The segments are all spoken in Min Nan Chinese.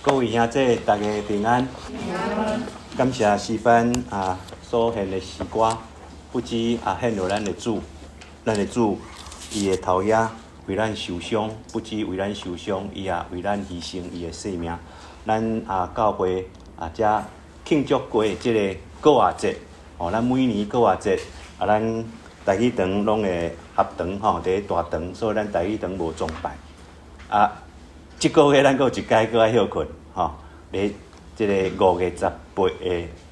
各位兄弟，大家平安。感謝詩班啊所獻的詩歌，不止啊獻予咱的主，咱的主伊的頭額為咱受傷，不止為咱受傷，伊也為咱犧牲伊的性命。咱啊教會啊遮慶祝過這个過活節，哦，咱每年過活節啊，咱台語堂攏會合堂吼，佇大堂，所以咱台語堂無崇拜。啊，這個月咱閣有一屆閣愛歇睏，吼，佇這个5月18的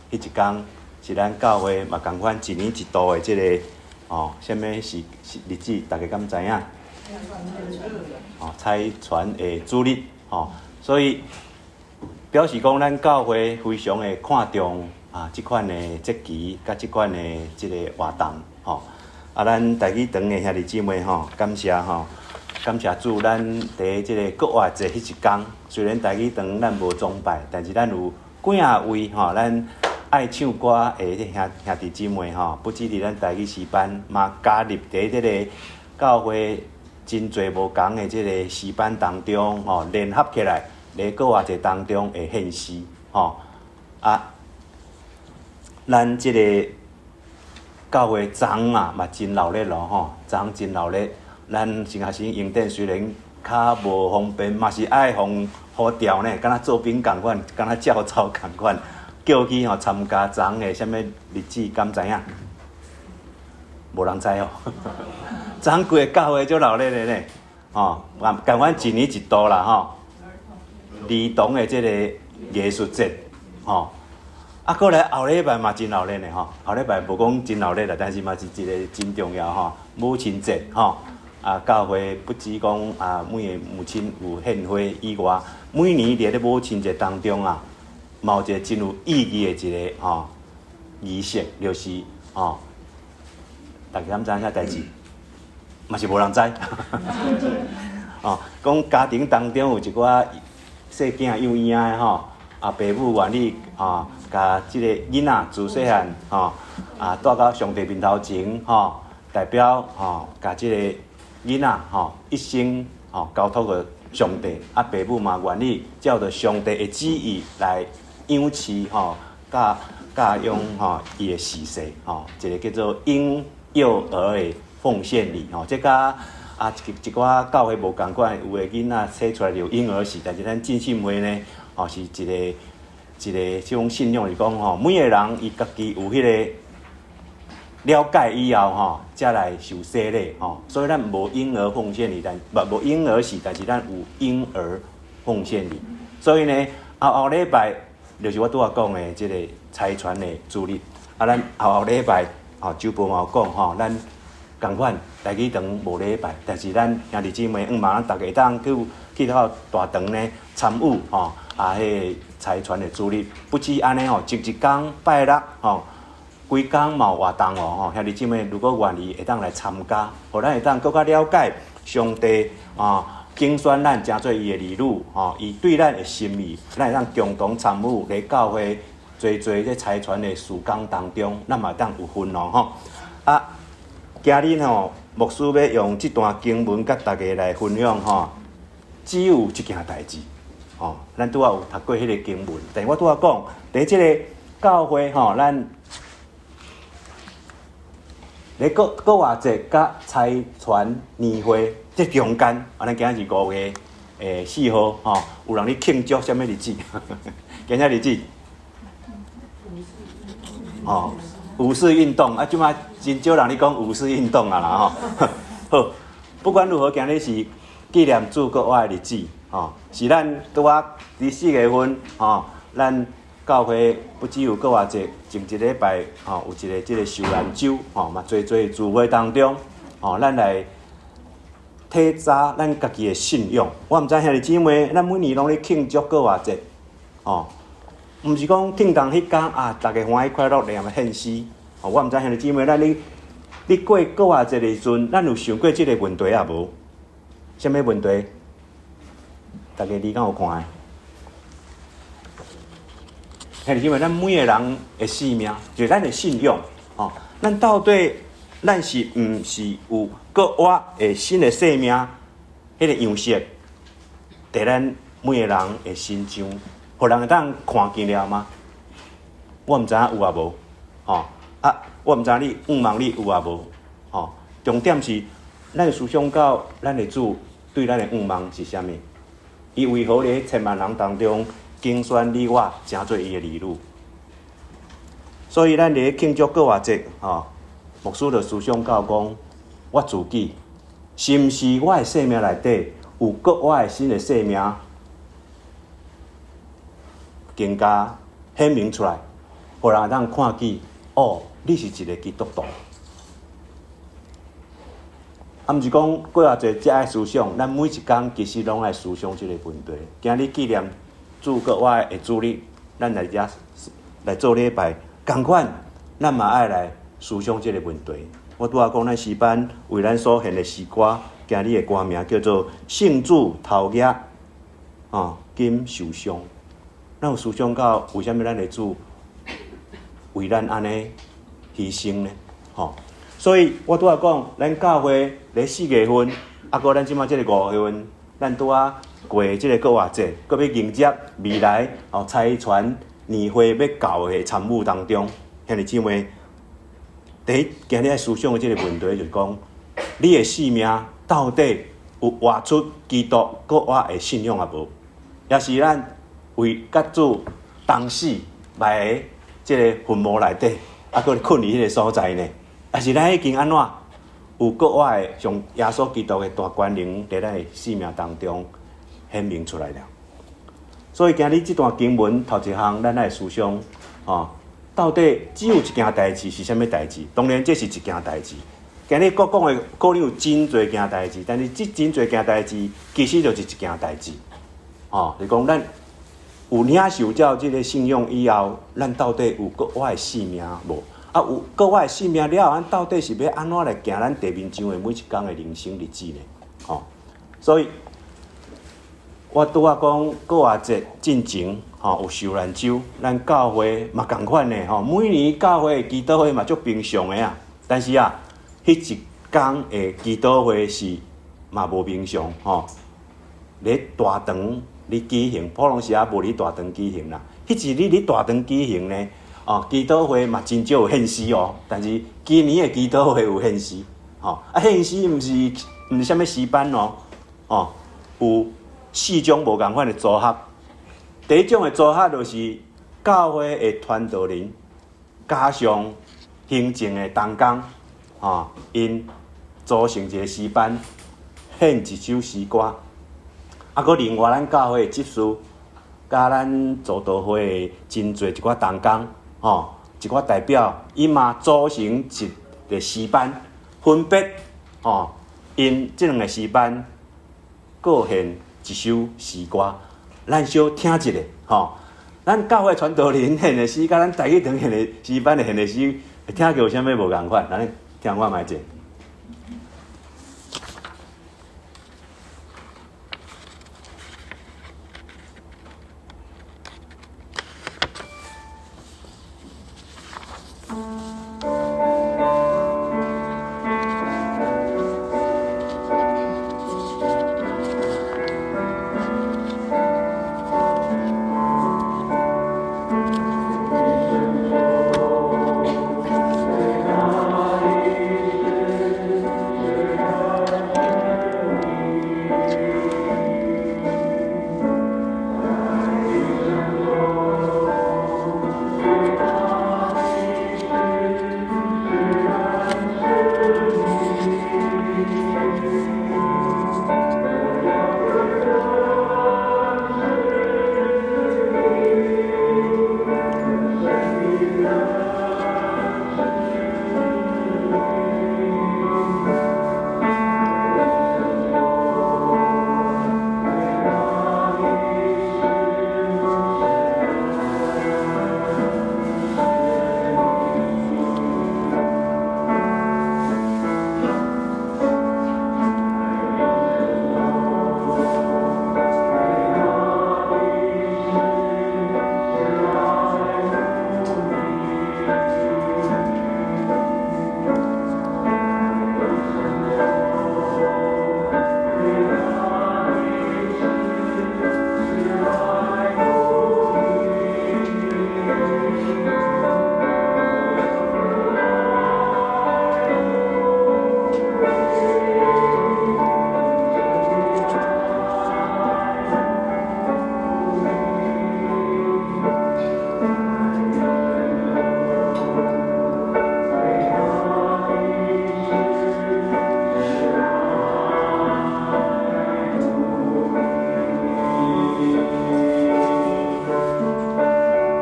彼一工，是咱教會嘛仝款一年一度的這个哦，啥物是日子，大家敢知影？哦，差傳的主日，吼，所以表示講咱教會非常的看重啊，這款的節期佮這款的這个活動，吼。啊，咱台語堂的兄弟姊妹吼，感謝吼，感謝主，咱佇這个復活節彼一工，雖然台語堂咱無崇拜，但是咱有幾仔位吼，咱愛唱歌的這兄弟姊妹吼，不止佇咱台語詩班，嘛加入佇這个教會真濟無仝的這个詩班當中吼，聯合起來，佇復活節當中會獻詩吼。啊，咱這个教會昨啊嘛真鬧熱咯吼，昨真鬧熱。咱新學生營殿雖然較無方便，嘛是愛予呼召呢，敢若做兵仝款，敢若教操仝款，叫去吼參加昨的啥物日子，敢知影？無人知哦。昨規个教會足鬧熱的呢，吼，仝款一年一度啦吼，兒童的這个藝術節，吼。啊，過來後禮拜嘛真鬧熱的吼，後禮拜無講真鬧熱啦，但是嘛是一个真重要吼，母親節吼。啊，教會不止講啊，每个母親有獻花以外，每年佇咧母親節當中啊，嘛有一个真有意義的一个吼儀式，就是吼，大家敢知影啥代誌？嘛是無人知。哦，講家庭當中有一寡細囝幼嬰的吼，啊，爸母願意吼，共這个囡仔自細漢吼，啊，帶到上帝面頭前吼，代表吼，共這个囡仔吼一生吼交託予上帝，啊，爸母嘛願意照著上帝的旨意來養飼吼，教教養吼伊的子嗣吼，一个叫做嬰幼兒的奉獻禮吼，這佮啊一一寡教會無仝款，有的囡仔生出來就有嬰兒洗，但是咱浸信會呢，吼是一个一个這種信仰是講吼，每个人伊家己有彼个了解以後吼，才來受洗禮吼，所以咱無嬰兒奉獻禮，但無無嬰兒洗，但是咱有嬰兒奉獻禮。所以呢，後後禮拜就是我拄仔講的這个差傳的主日。啊，咱後後禮拜吼，周報嘛有講吼，咱仝款台語堂無禮拜，但是咱兄弟姊妹，向望咱逐家會當去去到大堂呢參與吼，啊，彼个差傳的主日。不止按呢吼，前一工拜六吼，規工嘛有活動哦吼，兄弟姊妹如果願意會當來參加，予咱會當閣較了解上帝啊，揀選咱成做伊的兒女吼，伊對咱的心意，咱會當共同參與佇教會濟濟這差傳的事工當中，咱嘛會當有份哦吼。啊，今日吼，牧師欲用這段經文佮大家來分享吼，只有這件代誌吼，咱拄仔有讀過彼个經文，但是我拄仔講，佇這个教會吼，咱咧復活節佮差傳年會這中間，啊，咱今仔是5月4號吼，有人咧慶祝啥物日子？今仔日子？吼，五四運動啊，這擺真少人咧講五四運動啊啦吼。好，不管如何，今日是紀念主復活的日子，吼，是咱拄仔佇4月份，吼，咱教會不只有復活節，前一禮拜吼有一个這个受難週，吼嘛，濟濟聚會當中，吼，咱來體察咱家己的信仰。我毋知兄弟姊妹，咱每年攏咧慶祝復活節，吼，毋是講聽當彼工啊，逐家歡喜快樂來獻詩。吼，我毋知兄弟姊妹，咱咧咧過復活節的時陣，咱有想過這个問題抑無？啥物問題？大家你敢有看的？兄弟姊妹，咱每个人的生命，就是咱的信仰，吼，咱到底咱是毋是有閣活的新的生命？彼个樣式，佇咱每个人的身上，予人會當看見了嗎？我毋知影有抑無，吼啊！我毋知你向望你有抑無，吼。重點是，咱思想到咱的主對咱的向望是啥物？伊為何佇千萬人當中揀選你我，成做伊的兒女？所以咱佇慶祝復活節，吼，牧師就思想到講，我自己是毋是我的生命內底有閣我的新的生命更加顯明出來，予人會當看見，哦，你是一個基督徒。啊，毋是講過偌濟才愛思想，咱每一工其實攏愛思想這個問題。今日紀念主復活的主日，咱來遮來做禮拜，仝款，咱嘛愛來思想這個問題。我拄仔講，咱詩班為咱所獻的詩歌，今日的歌名叫做《聖主頭額》，哦，今受傷。咱有思想到為啥物咱的主為咱按呢犧牲呢？吼，所以我拄仔講，咱教會佇4月份，啊，閣咱這馬這個5月份，咱拄仔過這個復活節，閣欲迎接未來哦，差傳年會欲到的參與當中，兄弟姊妹，第一今日愛思想的這個問題就是講，你的生命到底有活出基督閣活的信仰抑無？抑是咱為佮主同死埋佇這個墳墓內底，啊，閣睏佇彼個所在呢？抑是咱已經按怎有閣活的，像耶穌基督的大權能佇咱的生命當中顯明出來了。所以今日這段經文頭一項，咱愛思想，吼，到底只有一件代誌是啥物代誌？當然這是一件代誌。今日閣講的可能有真濟件代誌，但是這真濟件代誌其實就是一件代誌。吼，就是講咱有領受了這個信仰以後，咱到底有閣活的生命無？啊，有閣活的生命了後，咱到底是欲按怎來行咱地面上的每一工的人生日子呢？吼，所以我拄仔講復活節進前，吼，有受難週，咱教會嘛仝款的吼，每年教會的祈禱會嘛足平常的啊。但是啊，彼一工的祈禱會是嘛無平常吼，佇大堂咧舉行，普通時啊無佇大堂舉行啦。彼一日佇大堂舉行呢，哦，祈禱會嘛真少有獻詩哦。但是今年的祈禱會有獻詩，吼啊獻詩毋是啥物詩班哦，哦有四種無仝款的組合。第一種的組合就是教會的傳道人加上行政的同工，吼，𪜶組成一個詩班，獻一首詩歌。啊，閣另外咱教會的執事，佮咱組道會的真濟一寡同工，吼，一寡代表，伊嘛組成一個詩班，分別吼，𪜶這兩個詩班各獻一首詩歌，咱小聽一下，吼。咱教會傳道人獻的詩，佮咱台語堂獻的詩班的獻的詩，聽起來有啥物無仝款？咱聽看覓者。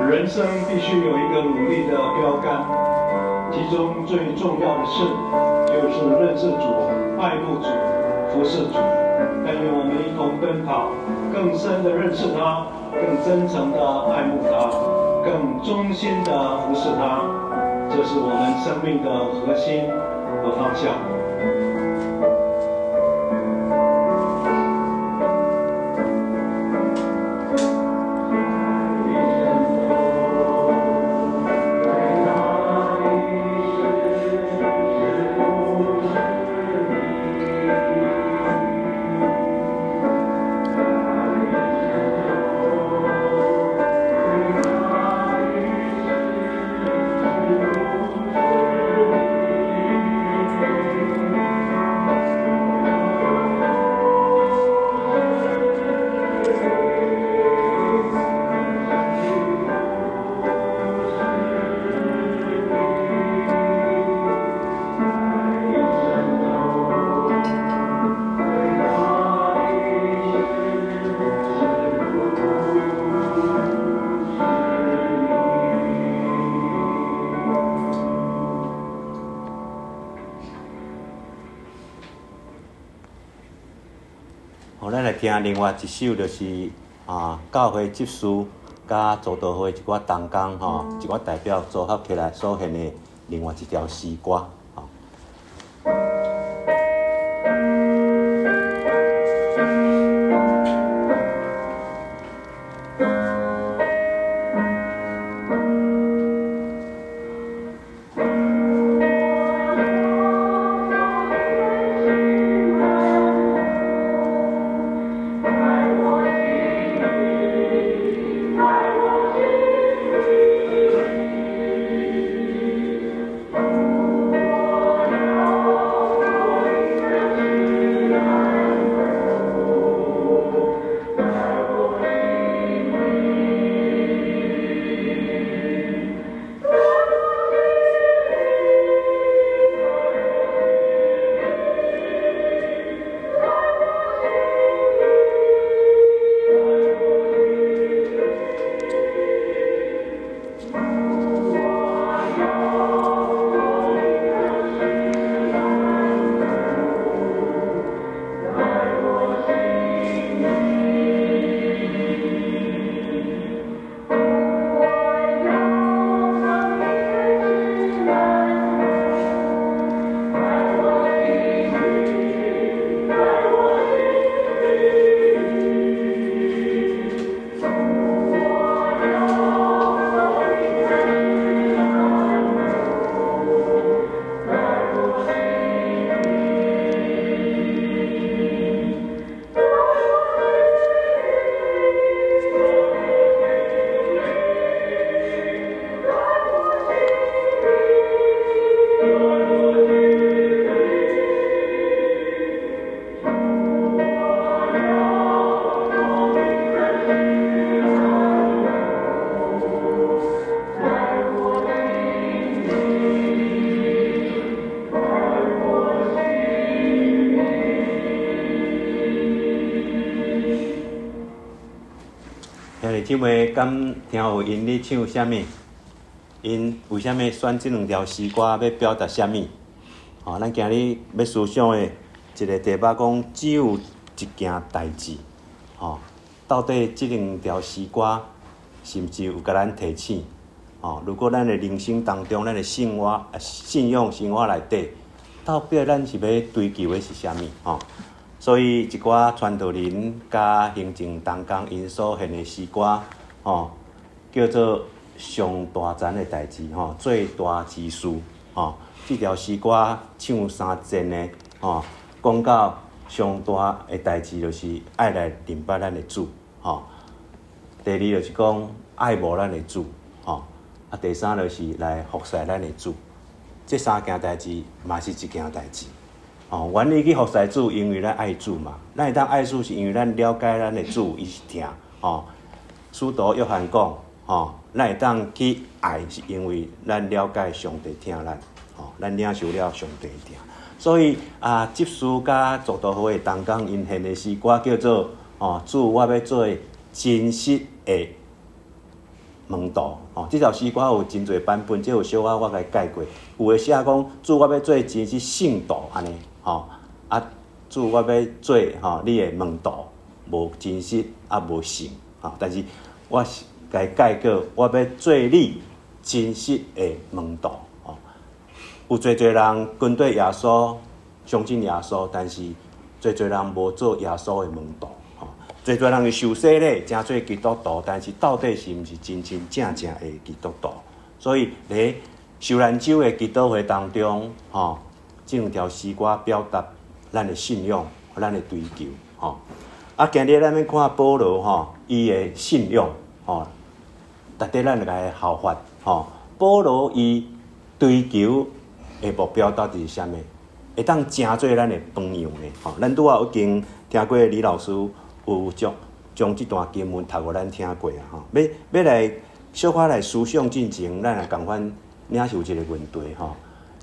人生必須有一個努力的標杆，其中最重要的事就是認識主、愛慕主、服侍主。但願我們一同奔跑，更深的認識他，更真誠的愛慕他，更忠心的服侍他。這是我們生命的核心和方向。好，咱來聽另外一首，就是教會執事佮慕道會一寡同工吼，一寡代表組合起來所獻的另外一條詩歌。兄弟姊妹，敢聽有𪜶咧唱啥物？𪜶為啥物選這兩條詩歌欲表達啥物？吼，咱今日欲思想的一个題目講，只有一件代誌。吼，到底這兩條詩歌是毋是有共咱提醒？吼，如果咱的人生當中，咱的信仰生活內底，到底咱是欲追求的是啥物？吼，所以一寡傳道人佮行政同工𪜶所獻的詩歌，吼，叫做上大層的代誌，吼，最大之事，吼，這條詩歌唱三遍的，吼，講到上大的代誌就是愛來認捌咱的主，吼。第二就是講愛慕咱的主，吼。啊，第三就是來服侍咱的主。這三件代誌嘛是一件代誌。哦，願意去服侍主，因為咱愛主嘛。咱會當愛主，是因為咱了解咱的主，伊是疼。哦，使徒約翰講，吼，咱會當去愛，是因為咱了解上帝疼咱。吼，咱領受了上帝疼。所以啊，執事佮慕道會同工𪜶獻的詩歌叫做：哦，主，我欲做真實的門徒。吼，這首詩歌有真濟版本，這有小可我共伊改過。有的寫講主，我欲做真實聖徒按呢，吼啊，主，我欲做吼你的門徒，無真實啊，無聖，吼。但是我是共伊改過，我欲做你真實的門徒。吼，有濟濟人跟綴耶穌，相信耶穌，但是濟濟人無做耶穌的門徒。吼，濟濟人去受洗禮，成做基督徒，但是到底是毋是真真正正的基督徒？所以佇受難週的祈禱會當中，吼，這兩條詩歌表達咱的信仰，咱的追求，吼。啊，今日咱欲看保羅吼，伊的信仰，吼，值得咱來效法，吼。保羅伊追求的目標到底是啥物？會當成做咱的榜樣的，吼。咱拄仔已經聽過李老師有將將這段經文讀予咱聽過啊，吼。欲欲來小可來思想進前，咱來仝款，也是有一個問題，吼。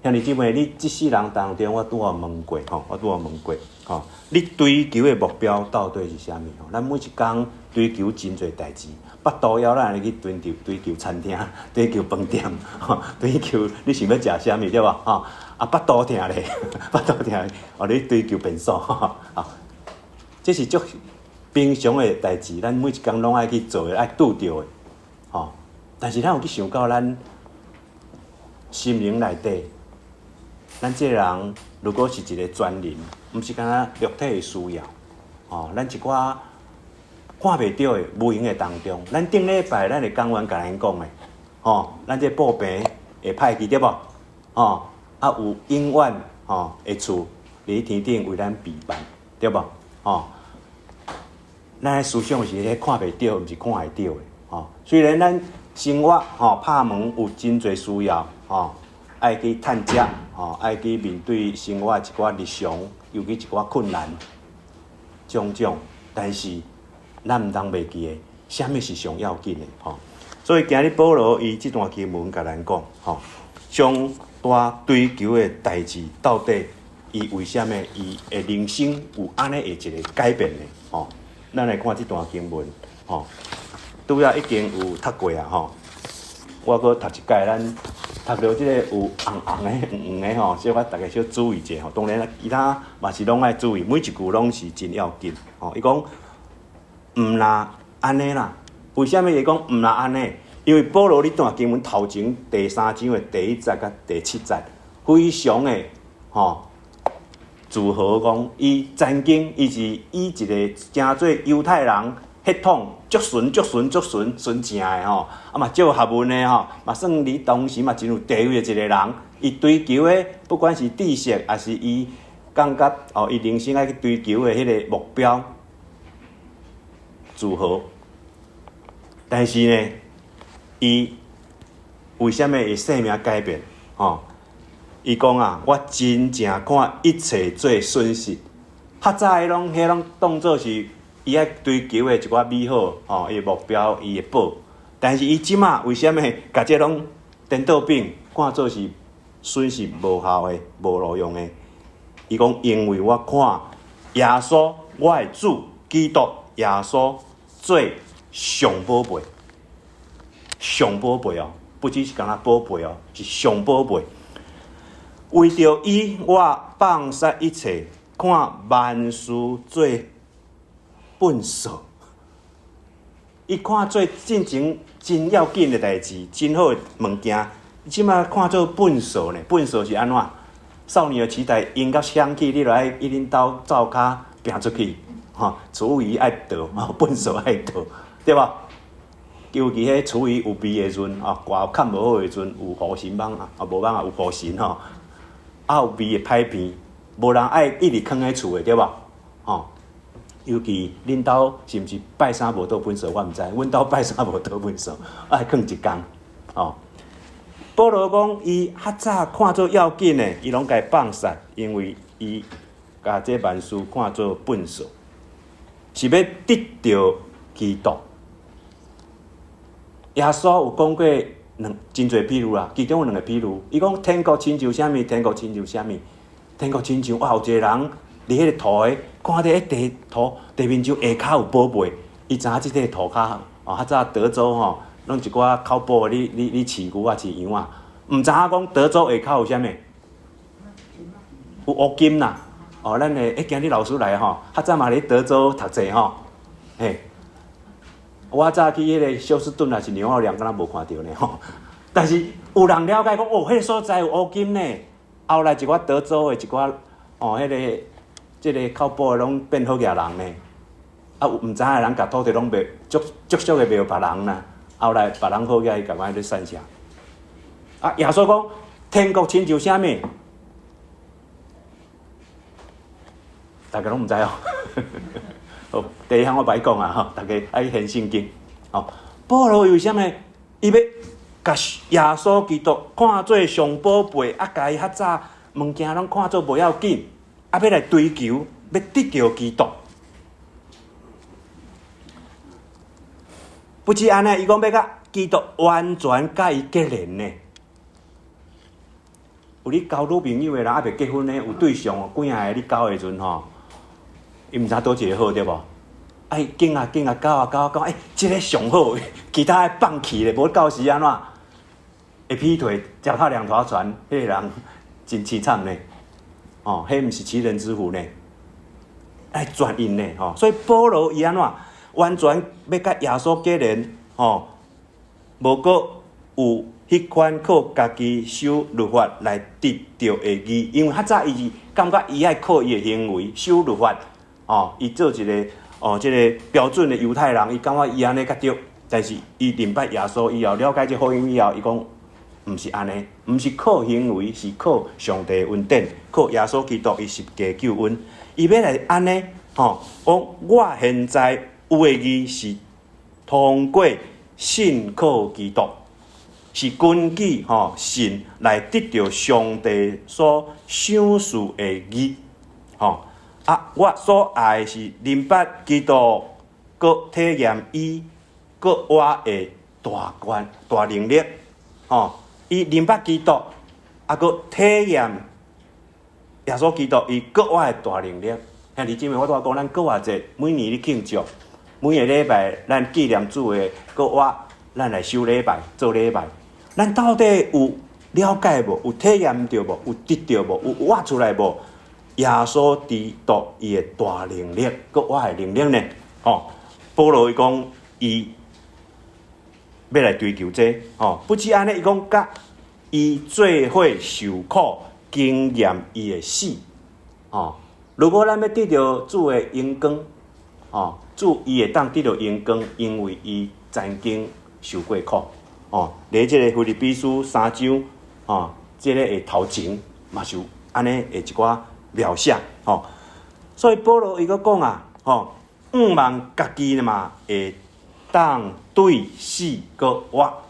兄弟姊妹，你這世人當中，我拄仔問過，吼，我拄仔問過，吼，你追求的目標到底是啥物？吼，咱每一工追求真濟代誌，腹肚枵，咱會去追求追求餐廳，追求飯店，吼，追求你想欲食啥物對無？吼，啊，腹肚疼咧，腹肚疼，哦，你追求便所，啊，這是足平常的代誌，咱每一工攏愛去做的，愛拄著的，吼。但是咱有去想到咱心靈內底，咱這個人如果是一個專人，毋是干焦肉體的需要，吼，咱一寡看袂著的無形的當中，咱頂禮拜咱的講員共咱講的，吼，咱這布棚會歹去對無？吼，啊有永遠吼的厝佇天頂為咱備辦，對無？吼，咱的思想是彼看袂著，毋是看會著的，吼。雖然咱生活吼拍門有真濟需要，吼，愛去趁食，吼，愛去面對生活一寡日常，尤其一寡困難，種種，但是咱毋通袂記得，啥物是上要緊的，吼。所以今日保羅伊這段經文共咱講，吼，上大追求的代誌到底，伊為啥物伊的人生有按呢的一個改變呢？吼，咱來看這段經文，吼，拄仔已經有讀過啊，吼，我閣讀一擺，咱讀著這個有紅紅的、黃黃的吼，小可逐家小注意者吼。當然其他嘛是攏愛注意，每一句攏是真要緊。吼，伊講毋若按呢啦，為啥物伊講毋若按呢？因為保羅這段經文頭前第三章的第一節佮第七節，非常的吼自豪講，伊曾經伊是以一個成做猶太人血統足純足純足純純正的吼，啊嘛足學問的吼，嘛算佇當時嘛真有地位的一個人。伊追求的不管是知識，抑是伊感覺哦，伊人生愛去追求的彼個目標，自豪。但是呢，伊為啥物會生命改變？吼，伊講啊，我真正看一切做損失。較早彼攏彼攏當做是伊愛追求的一寡美好，吼，伊的目標，伊的寶。但是伊這馬為啥物共這攏顛倒反，看做是損失無效的、無路用的？伊講，因為我看耶穌，我的主基督耶穌做上寶貝，上寶貝哦，不只是干焦寶貝哦，是上寶貝。為著伊，我放殺一切，看萬事做糞掃。伊看做進前真要緊的代誌，真好的物件，這馬看做糞掃呢？糞掃是按怎？少女的期待，音樂響起，你就愛去恁兜灶跤拚出去，吼，廚餘愛倒，糞掃愛倒，對無？尤其彼廚餘有味的時陣，哦，掛較無好的時陣，有烏蟳蠓啊，啊無蠓啊，有烏蟳吼，啊有味的歹鼻，無人愛一直囥佇厝的，對無？吼，尤其恁兜是毋是拜三無倒糞掃，我毋知，阮兜拜三無倒糞掃，愛囥一工，吼。保羅講，伊較早看做要緊的，伊攏共放殺，因為伊共這萬事看做糞掃，是欲得著基督。耶穌有講過兩真濟比喻啦，其中有兩個比喻。伊講天國親像啥物？天國親像啥物？天國親像哇，有一個人佇彼個土的，看著彼地土地面上下跤有寶貝，伊知影這塊土較哦，較早德州吼，攏一寡口埔的，你飼牛仔飼羊仔，毋知影講德州下跤有啥物？有烏金啦。哦，咱的欸，今日老師來吼，較早嘛佇德州讀冊吼，嘿。我早去彼个休斯頓抑是紐奧良，敢若無看著呢吼。但是有人了解講，哦，彼个所在有烏金呢。後來一寡德州的一寡哦，彼个這个口埔的攏變好額人呢。啊，有毋知影的人共土地攏賣，足足俗的賣予別人啦。後來別人好額，伊共阮咧散啥？啊，耶穌講天國親像啥物？大家攏毋知哦。好，第一項我䆀講啊，吼，大家愛掀聖經。吼，保羅為啥物？伊欲共耶穌基督看做上寶貝，啊，共伊較早物件攏看做無要緊，啊，欲來追求，欲得著基督。不止按呢，伊講欲共基督完全佮伊結連呢。有咧交女朋友的人，猶未結婚的，有對象幾仔個咧交的時陣吼，伊毋知佗一個好對無？哎，揀啊揀啊，交啊交啊交，欸，這个上好，其他的放棄咧，無到時按怎會劈腿，腳踏兩條船，彼个人真淒慘呢。哦，彼毋是齊人之福呢，愛專一呢，吼。所以保羅伊按怎完全欲佮耶穌結連，吼，無閣有彼款靠家己守律法來得著的義，因為較早伊是感覺伊愛靠伊的行為守律法，哦，伊做一个哦，這个標準的猶太人，伊感覺伊按呢較對，但是伊認捌耶穌以後，了解這福音以後，伊講毋是按呢，毋是靠行為，是靠上帝恩典，靠耶穌基督伊十架救恩。伊欲來按呢，吼，講我現在有的義是通過信靠基督，是根據吼信來得著上帝所賞賜的義，吼。啊！我所愛的是認捌基督，閣體驗伊閣活的大權大能力。吼！伊認捌基督，啊，閣體驗耶穌基督伊閣活的大能力。兄弟姊妹，我拄仔講，咱復活節每年咧慶祝，每个禮拜咱紀念主的復活，咱來守禮拜、做禮拜。咱到底有了解無？有體驗著無？有得著無？有活出來無？耶穌基督伊的大能力，閣活的能力呢？吼，保羅伊講，伊欲來追求這，吼，不止按呢，伊講佮伊做伙受苦，經驗伊的死，吼。如果咱欲得著主的榮光，吼，主伊會當得著榮光，因為伊曾經受過苦，吼。佇這个腓立比書三章，吼，這个的頭前嘛是有按呢的一寡描寫，吼，所以保羅伊閣講啊，吼，向望家己嘛會當對死閣活，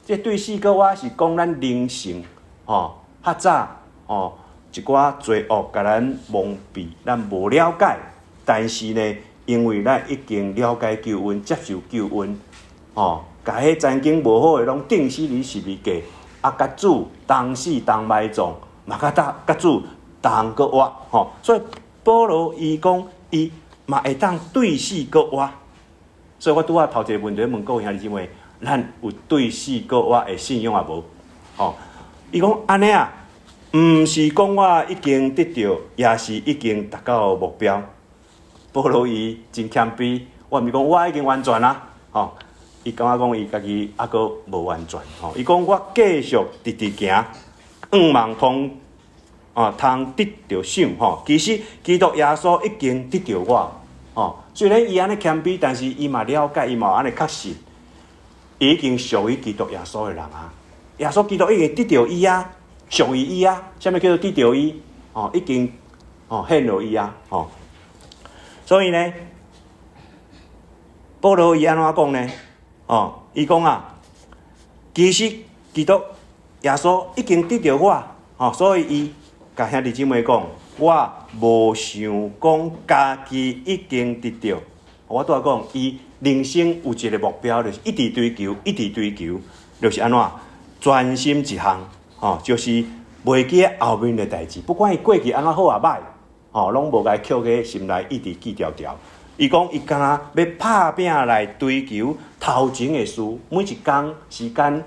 這對死閣活是講咱靈性，吼，較早，吼，一寡罪惡共咱蒙蔽，咱無了解，但是呢，因為咱已經了解救恩，接受救恩，吼，共彼曾經無好的攏釘死佇十字架，啊，佮主同死同埋葬，嘛佮搭佮主同閣活，吼，所以保羅伊講伊嘛會當對死閣活，所以我拄仔頭一个問題問各位兄弟姊妹，咱有對死閣活的信仰抑無？吼，伊講按呢啊，毋是講我已經得著，也是已經達到目標。保羅伊真謙卑，我毋是講我已經完全啊，吼，伊感覺講伊家己猶閣無完全，吼，伊講我繼續直直行，向望通。啊，通得著賞吼，其實基督耶穌已經得著我，吼。雖然伊按呢謙卑，但是伊嘛了解，伊嘛有按呢確信，伊已經屬於基督耶穌的人啊。耶穌基督已經得著伊啊，屬於伊啊。啥物叫做得著伊？哦，已經哦獻予伊啊，吼。所以呢，保羅伊按怎講呢？哦，伊講啊，其實基督耶穌已經得著我，吼，所以伊共兄弟姊妹講，我無想講家己已經得著。我拄仔講，伊人生有一个目標，就是一直追求，一直追求，就是按怎專心一項，吼，就是袂記後面的代誌，不管伊過去按怎好抑䆀，吼，攏無共伊扣佇心內，一直記牢牢。伊講伊敢若欲拍拚來追求頭前的事，每一工時間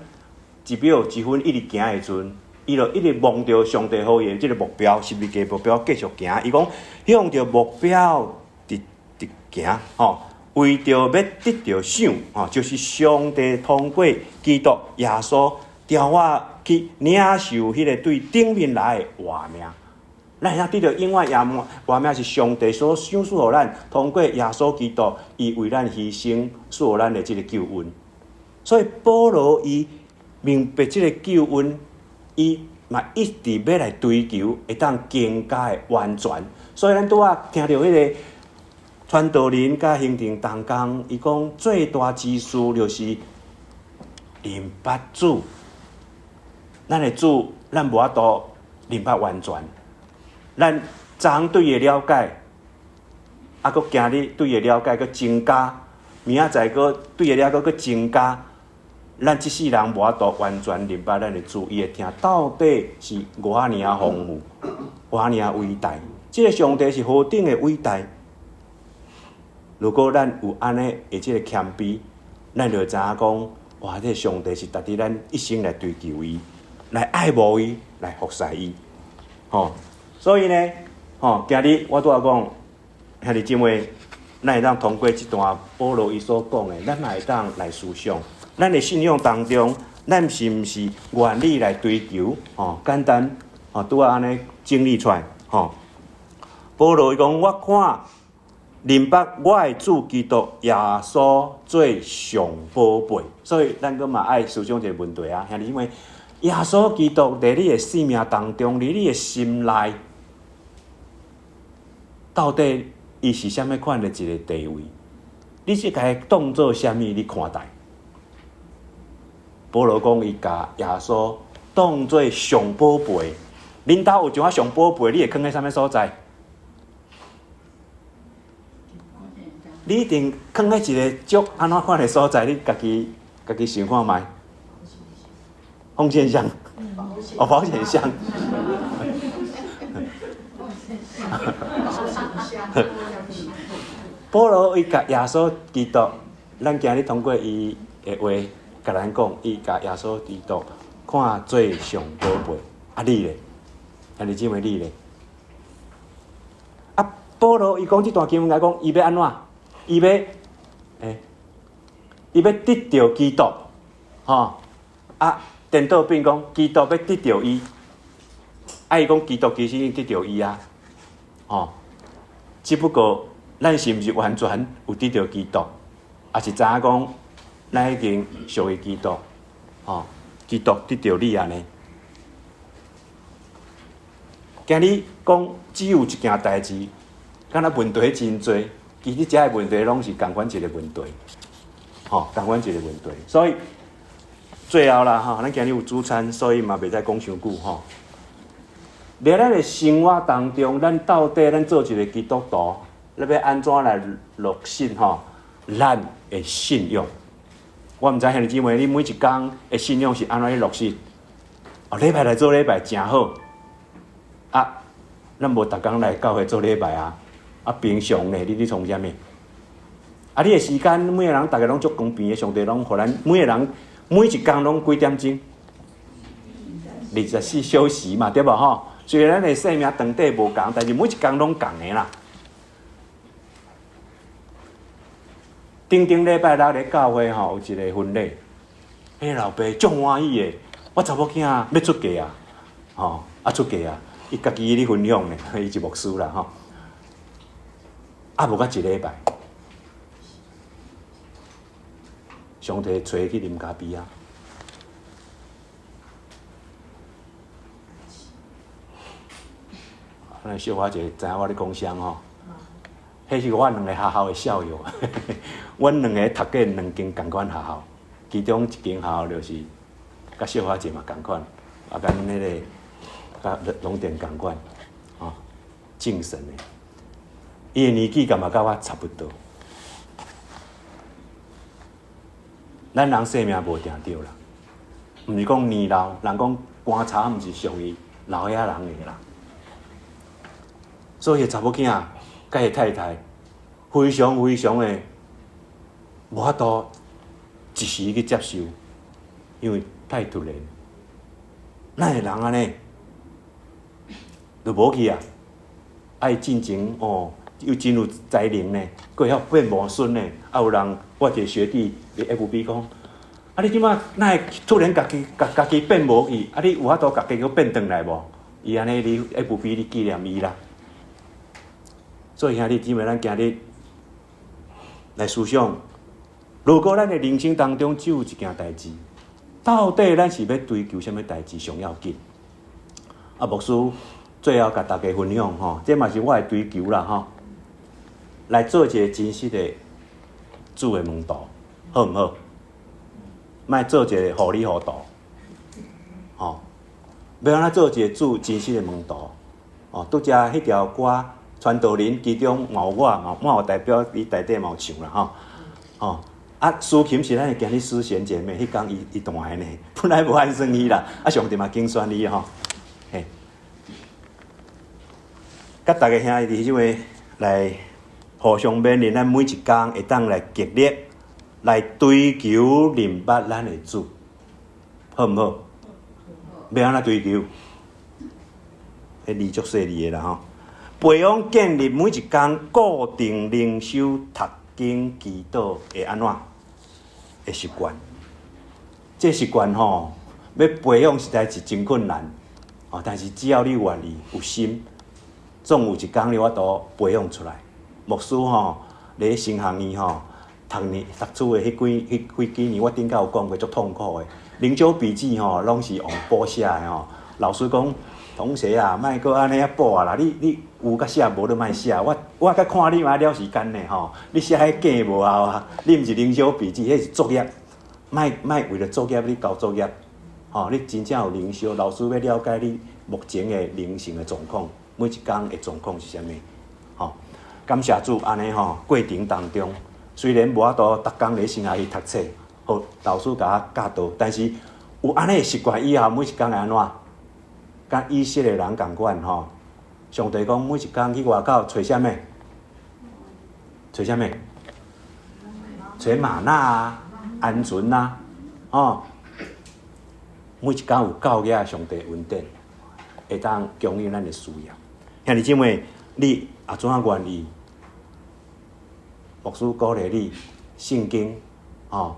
一秒一分一直行的時陣，伊就一直望著上帝予伊的這个目標，十字架目標繼續行。伊講向著目標直直行，吼，為著欲得著賞，吼，就是上帝通過基督耶穌召我去領受彼个對頂面來的活命。咱會當得著永遠的活命是上帝所賞賜予咱，通過耶穌基督，伊為咱犧牲，賜予咱的這个救恩。所以保羅伊明白這个救恩，伊嘛一直欲來追求，會當更加的完全。所以咱拄仔聽著彼个傳道人佮行政同工，伊講最大之事就是認捌主。咱的主，咱無法度認捌完全。咱昨昏對伊的了解，啊，閣今日對伊的了解閣增加，明仔載閣對伊的了解閣增加。咱這世人無法度完全認捌咱的主，伊的疼到底是偌爾豐富，偌爾偉大。這个上帝是何等的偉大！如果咱有按呢的這个謙卑，咱就會知影講，哇！這个上帝是值得咱一生來追求伊，來愛慕伊，來服侍伊，吼。所以呢，吼，今日我拄仔講，兄弟姊妹，咱會當通過這段保羅伊所講的，咱嘛會當來思想，咱的信仰當中，咱是毋是願意來追求？吼，簡單，吼，拄仔按呢整理出來，吼。保羅伊講，我看認捌我的主基督耶穌做上寶貝，所以咱閣嘛愛思想一个問題啊，兄弟姊妹，耶穌基督佇你的生命當中，佇你的心內，到底伊是啥物款的一个地位？你是共伊當做啥物？你看待？保羅講，伊共耶穌當做上寶貝。恁兜有一款上寶貝，你會囥佇啥物所在？你一定囥佇一个足按怎款的所在？你家己家己想看覓？奉獻箱，哦，保險箱。保羅伊共耶穌基督，咱今日通過伊的話，共咱講，伊共耶穌基督看做上寶貝。啊，你咧？兄弟姊妹，你咧？啊，保羅伊講這段經文來講，伊欲按怎？伊欲，欸，伊欲得著基督，吼啊！顛倒變講，基督欲得著伊，啊！伊講基督其實已經得著伊啊，吼！只不過咱是毋是完全有得著基督，抑是知影講咱已經屬於基督，吼！基督得著你按呢？今日講只有一件代誌，敢若問題真濟，其實遮的問題攏是仝款一个問題，吼，仝款一个問題。所以最後啦，吼，咱今日有主餐，所以嘛袂使講傷久吼。佇咱的生活當中，咱到底咱做一个基督徒，咱欲按怎來落實吼？咱的信仰，我毋知兄弟姊妹，你每一工的信仰是按怎去落實？哦，禮拜來做禮拜誠好，啊，咱無逐工來教會做禮拜啊。啊，平常呢，你咧創啥物？啊，你的時間，每个人逐个攏足公平的，上帝攏予咱每个人每一工攏幾點鐘？24小時嘛，對無吼？雖然咱的生命長短無仝，但是每一工攏仝的啦。頂頂禮拜六咧教會吼，有一個婚禮，彼个老爸足歡喜的，我查某囝欲出嫁啊，吼啊出嫁啊，伊家己咧分享呢，伊是牧師啦吼。啊，無到一禮拜，上帝揣伊去啉咖啡啊！咱小可一下知影我咧講啥吼？彼是我兩个學校的校友，阮兩个讀過兩間仝款學校，其中一間學校就是佮小可一嘛仝款，啊，佮阮彼个佮龍典仝款，吼，精神的。伊的年紀敢嘛佮我差不多。咱人生命無定著啦，毋是講年老，人講棺材毋是屬於老遐人的啦。所以查某囝佮伊太太，非常非常的無法度一時去接受，因為太突然。哪會人按呢？就無去啊！愛進前哦，又真有才能呢，閣會曉變魔術呢。啊，有人我一個學弟佇 FB 講，啊，你這擺哪會突然家己家家己變無去？啊，你有法度家己閣變轉來無？伊按呢佇 FB 咧紀念伊啦。所以兄弟姊妹，咱今日來思想，如果咱的人生當中只有一件代誌，到底咱是欲追求啥物代誌上要緊？啊，牧師最後共大家分享吼，這嘛是我的追求啦吼，來做一個真實的主的門徒，好毋好？莫做一個糊裡糊塗，吼，欲按怎做一個主真實的門徒？哦，拄才彼條歌傳道人其中嘛有我，嘛我有代表佇內底嘛有唱啦吼，吼。啊，司琴是咱的今日思賢姐妹，彼工伊伊彈的呢，本來無按算伊啦，啊上帝嘛揀選伊吼，嘿。佮大家兄弟姊妹來互相勉勵，咱每一工會當來極力來追求認捌咱的主，好毋好？欲按怎追求？彼字足細膩的啦吼。培養建立每一工固定靈修、讀經、祈禱會按怎的習慣？這習慣吼，欲培養實在是真困難哦。但是只要你願意有心，總有一工你有法度培養出來。牧師吼，佇神學院吼讀年讀書的彼幾彼幾幾年，我頂擺有講過足痛苦的。靈修筆記吼，攏是用簿寫的吼。老師講，同學啊，莫閣按呢仔簿啊啦！你你有佮寫，無你莫寫。我我閣看你嘛了時間呢吼。你寫彼假無效啊！你毋是靈修筆記，彼是作業。莫莫為了作業你交作業，吼！你真正有靈修，老師欲了解你目前的靈性的狀況，每一工的狀況是啥物？吼！感謝主，按呢吼過程當中，雖然無法度逐工佇神學院讀冊，予老師共我教導，但是有按呢的習慣以後，每一工會按怎？佮以色列人仝款吼，上帝講每一工去外口揣啥物？揣啥物？揣嗎哪啊，鵪鶉啊，吼！每一工有夠額上帝恩典，會當供應咱的需要。兄弟姊妹，你阿怎願意？牧師鼓勵你，聖經吼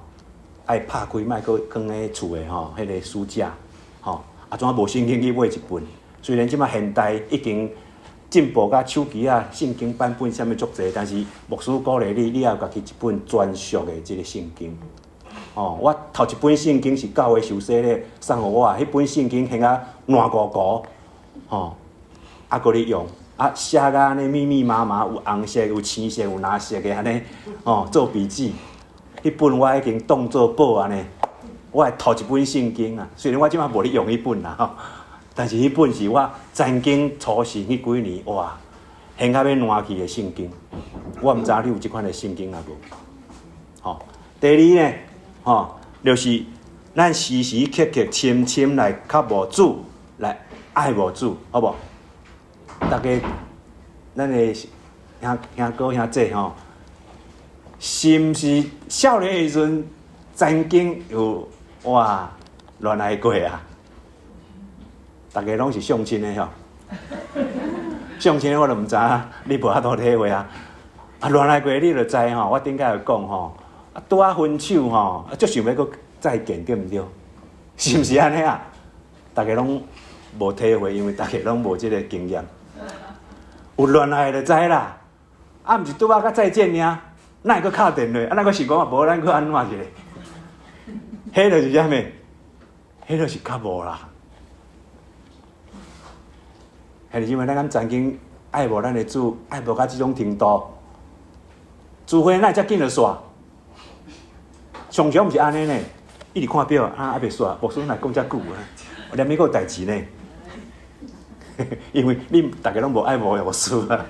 愛拍開，莫閣囥佇厝的吼，彼个書架吼。啊，怎無聖經去買一本？雖然這馬現代已經進步甲手機啊，聖經版本啥物足濟，但是牧師鼓勵你，你也有家己一本專屬的這个聖經。哦，我頭一本聖經是教會受洗禮送予我，彼本聖經現甲爛糊糊，吼，啊，閣咧用，啊，寫甲按呢密密麻麻，有紅色、有青色、有藍色的按呢，吼，做筆記。彼本我已經當做寶按呢。我的頭一本聖經啊，雖然我這馬無咧用彼本啦吼，但是彼本是我曾經初信彼幾年哇，現甲欲爛去的聖經。我毋知你有這款的聖經抑無？吼，第二呢，吼，就是咱時時刻刻深深來渴慕主，來愛慕主，好無？大家，咱的兄兄哥兄姐吼，是毋是少年的時陣曾經有哇戀愛過啊？大家攏是相親的吼，相親的我就毋知影，你無法度體會啊。啊，戀愛過你就知吼，我頂擺有講吼，啊，拄仔分手吼，啊，足想欲閣再見，對毋對？是毋是按呢啊？大家攏無體會，因為大家攏無這个經驗。有戀愛就知啦，啊，毋是拄仔閣再見爾，哪會閣敲電話？啊，咱閣想講啊，無咱閣按怎一下？彼就是啥物？彼就是較無啦。兄弟姊妹，咱敢曾經愛慕咱的主，愛慕到這種程度？聚會哪會遮緊就煞？常常毋是按呢呢，一直看表啊，猶未煞，牧師哪會講遮久啊？連物閣有代誌呢？因為你逐家攏無愛慕牧師啊，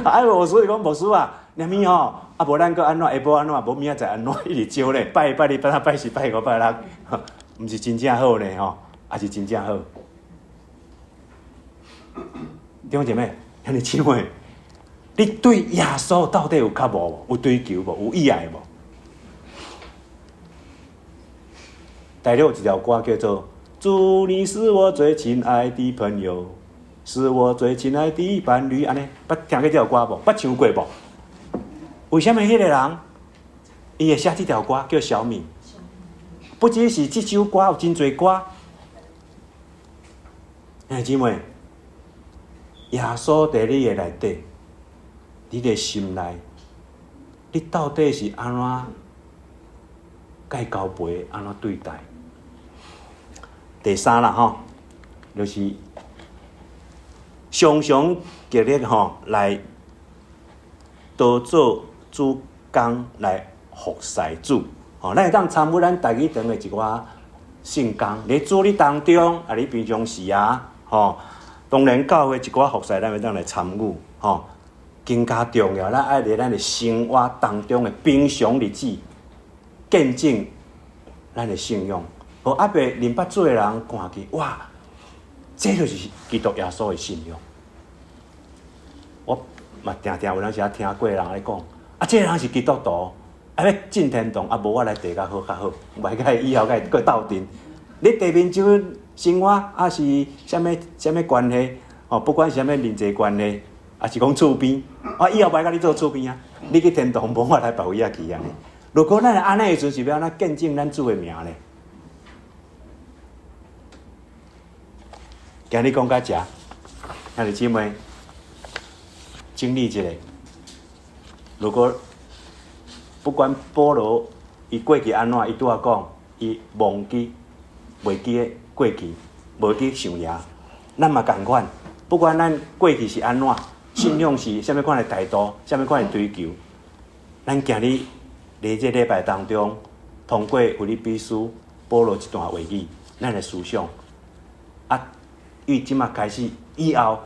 愛慕牧師就講牧師啊，連物吼，啊無咱閣按怎，下晡按怎，無明仔載按怎，一直招咧，拜拜日拜三拜四拜五拜六，毋是真正好呢吼，抑是真正好。弟兄姐妹，兄弟姊妹，你對耶穌到底有渴慕無？有追求無？有意愛無？大陸有一條歌叫做《主，你是我最親愛的朋友，是我最親愛的伴侶》，按呢，捌聽過這條歌無？捌唱過無？為啥物彼个人伊會寫這條歌叫小米？不只是這首歌，有真濟歌。兄弟姊妹，耶穌佇你的內底，你的心內，你到底是按怎共伊交陪，按怎對待？第三啦吼，就是常常極力吼來多做主工來服侍主。吼，咱會當參與咱台語堂的一寡聖工，佇主日當中，啊，你平常時啊，吼，當然教會一寡服侍，咱會當來參與，吼，更加重要，咱愛佇咱的生活當中的平常日子，見證咱的信仰，予猶未認捌主的人看見，哇，這就是基督耶穌的信仰。我嘛定定有當時仔聽過人咧講，啊，這个人是基督徒。啊，欲進天堂啊，無我來地較好較好，袂共伊以後共伊閣鬥陣。你地面上生活啊是啥物啥物關係？哦，不管是啥物人際關係，抑是講厝邊，我以後袂共你做厝邊啊。你去天堂，無我來別位仔去按呢。如果咱會按呢的時陣，是欲按怎見證咱主的名咧？今日講到遮，兄弟姊妹，整理一下。如果不管保羅伊過去按怎，伊拄仔講，伊忘記袂記得過去，無去想遐。咱嘛仝款，不管咱過去是按怎，信仰是啥物款的態度，啥物款的追求，咱今日佇這禮拜當中，通過腓立比書保羅這段話語，咱來思想，啊，伊這馬開始以後，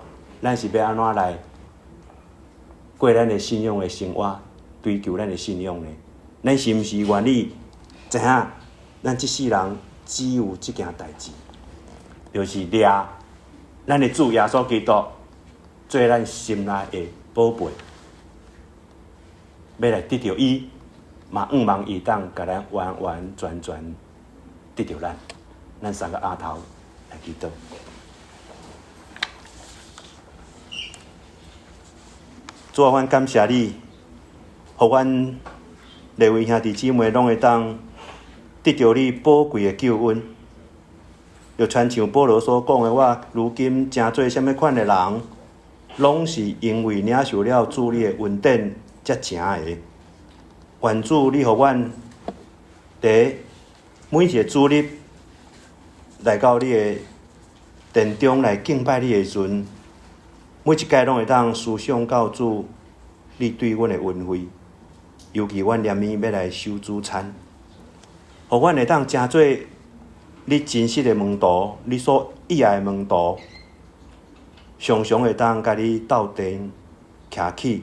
咱是欲按怎來過咱的信仰的生活？追求咱的信仰呢？咱是毋是願意知影？咱這世人只有這件代誌，就是掠咱的主耶穌基督做咱心內的寶貝，欲來得著伊，嘛向望伊當共咱完完全全得著咱。咱三個阿頭來祈禱。主啊，阮感謝你。予阮利未兄弟姊妹攏會當得著你寶貴的救恩，就親像保羅所講的，我如今成做啥物款的人，攏是因為領受了主你的恩典才成的。願主你予阮佇每一個主日來到你的殿中來敬拜你的時陣，每一擺攏會當思想到主你對阮的恩惠。尤其阮連暝欲來守主餐，予阮會當成做你真實的門徒，你所喜愛的門徒，常常會當共你鬥陣徛起，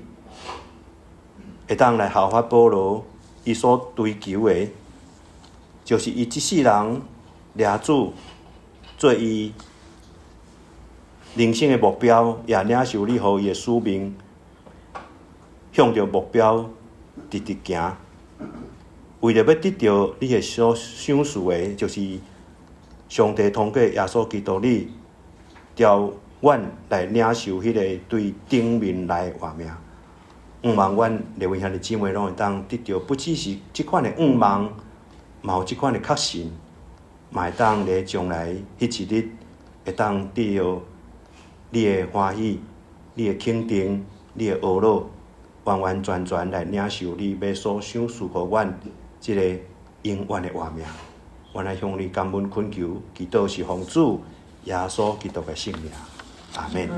會當來效法保羅，伊所追求的，就是伊這世人掠主做伊人生的目標，也領受你予伊的使命，向著目標。直直行，為著欲得著你的所賞賜的，就是上帝通過耶穌基督你召阮來領受彼个對頂面來的活命。向望阮利未兄弟姊妹攏會當得著，不只是這款的向望，嘛有這款的確信，嘛會當佇將來彼一日會當得著你的歡喜、你的肯定、你的呵咾。完完全全來領受你欲所賞賜予阮這个永遠的活命。阮來向你感恩懇求，祈禱是奉主耶穌基督的聖名，阿們。